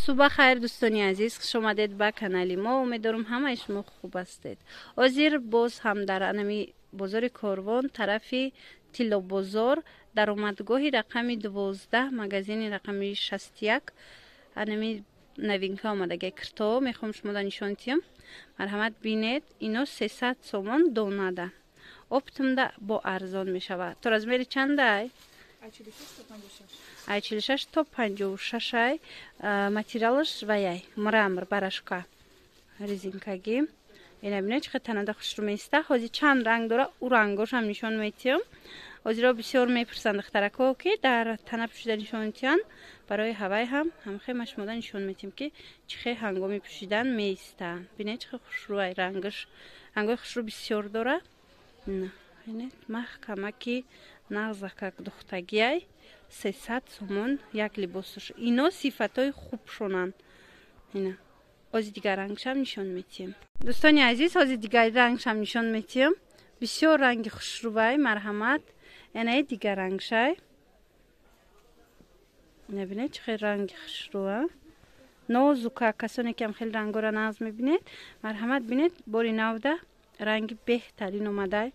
Субҳ хайр, дӯстони азиз, хуш омадед ба канали мо. Умедворам, ҳамаи шумо хуб ҳастед. Ҳозир боз ҳам дар анами бозори Корвон, тарафи Тиллобозор, даромадгоҳи рақами 12, магазини рақами 61, анами новинка омадагай кирто мехоҳам шумода нишон диҳам. Марҳамат, бинед, ино 300 сомон донада. Оптом да бо арзон мешавад. То размери чандай? Ай 46 то 56 ай. Материалаш ваяй мрамор, барашка, резинкагӣ. Ина бинед, чӣ қадр танада хушрӯ меиста. Ҳозир чанд ранг дора, ӯ рангошам нишон метиҳам. Ҳозиро бисёр мепурсанд духтарако, ки дар тана пӯшида нишон метиҳанд. Барои ҳавай ҳам ҳамхе ма шумода нишон метиҳем, ки чӣ хел ҳангоми пӯшидан меиста. Бинед, чӣ хел хушрӯай рангаш, рангои хушрӯ бисёр дора. Бинед, маҳкамаки нағзакак духтагиай, 300 сомон як либосаш. Ино сифатҳои хубшонанд. Ина ҳози дигар рангшам нишон метиҳем. Дӯстони азиз, ҳози дигар рангшам нишон метиҳем. Бисёр ранги хушрӯвай. Марҳамат, янаи дигар рангшай. Набинед, чӣ хел ранги хушрӯа, нозука. Касоне ки ҳам хеле рангора нағз мебинед, марҳамат, бинед, бори навда ранги беҳтарин омадай.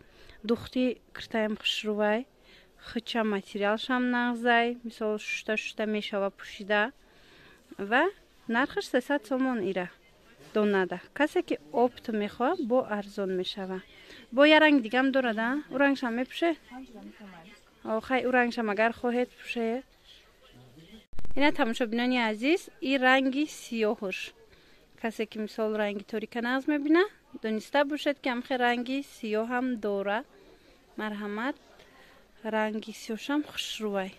Духти киртаям хушрӯвай, хича материалшам нағзай, мисол, шушта шушта мешава пӯшида. Ва нархаш 300 сомон ира донада. Касе ки опт мехоҳад, бо арзон мешава. Бо я ранг дигам дорада, ӯ рангшам мепӯше. Хай, ӯ рангшам агар хоҳед, пӯше. Ина, тамошобинони азиз, и ранги сиёҳуш. Касе ки, мисол, ранги торика нағз мебина, дониста бошед, ки ҳамхе ранги сиёҳам дора. Марҳамат, ранги сиёшам хушрӯвай.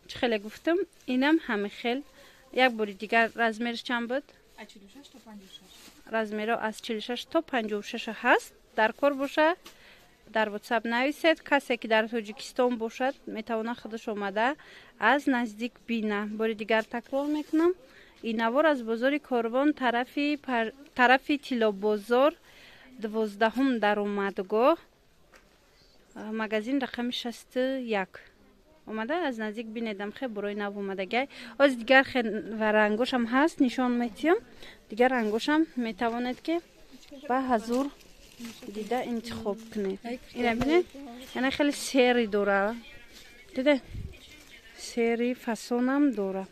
Чӣ хеле гуфтам, инам ҳами хел. Як бори дигар, размерш чанд буд? Размеро аз 46 то 56 ҳаст. Дар кор боша, дар Ватсап нависед. Касе ки дар Тоҷикистон бошад, метавонад худаш омада аз наздик бина. Бори дигар такрор мекунам, ин навор аз бозори Корвон, тарафи Тиллобозор, 12-ҳум даромадгоҳ, магазин рақами 61. Омада аз наздик бинедам, хе борои нав омадагай. Оз дигар хе ва рангошам ҳаст, нишон метиҳам. Дигар рангошам метавонед, ки ба ҳазур дида интихоб кунед. Ина бинед, яна хеле серый дора, диде, серый фасонам дора.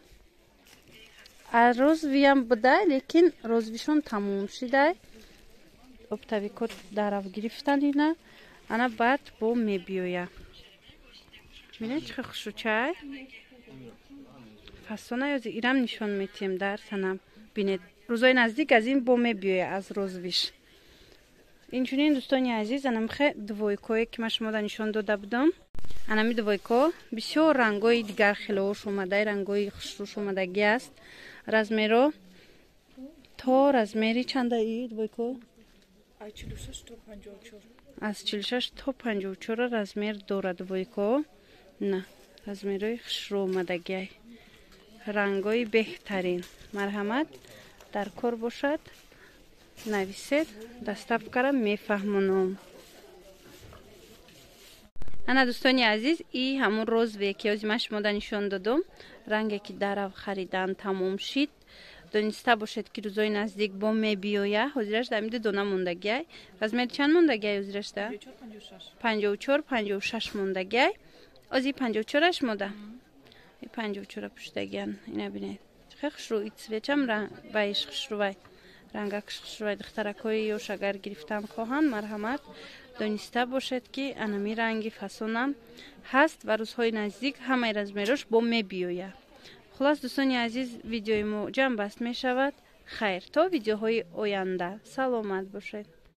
Розовый ам буда, лекин розовый шон тамом шидай, оптовик о дарав гирифтан. Ина ана баъд бо мебиёя. Бинед, чӣ хушрӯчай фасона. Ёзи ирам нишон метиҳем, дар танам бинед. Рӯзои наздик аз ин бо мебиёя, аз розовый ш. Инчунин, дӯстони азиз, анамихе двойка е ки ман шумода нишон дода будам, анами двойка бисёр рангои дигар хелоош омадай, рангои хушрӯш омадагӣ аст. Размеро то размери чандаи двойка? Аз 46 то 54 размер дорад двойка. На, размерои хушрӯ омадагиай, рангои беҳтарин. Марҳамат, дар кор бошад, нависед, доставка ра мефаҳмонам. Ана, дӯстони азиз, и ҳамун розовый е ки ҳози ман шумода нишон додум, ранге ки дарав харидан тамом шид. Дониста бошед, ки рӯзои наздик бо мебиёя. Ҳозираш дар ду дона мондагиай. Размери чанд мондагиай ҳозирашда? 54, 56 мондагиай. Ози 54аш мода, 54-а пӯшидагиан. Ина бинед, хеле хушрӯ, и цвет чам вайш хушрӯвай, рангакш хушрӯвай. Духтаракҳои ёш агар гирифтан хоҳанд, марҳамат, дониста бошед, ки анами ранги фасонам ҳаст ва рӯзҳои наздик ҳамаи размерош бо мебиёя. Хулас, дӯстони азиз, видеои мо ҷамъбаст мешавад. Хайр, то видеоҳои оянда, саломат бошед.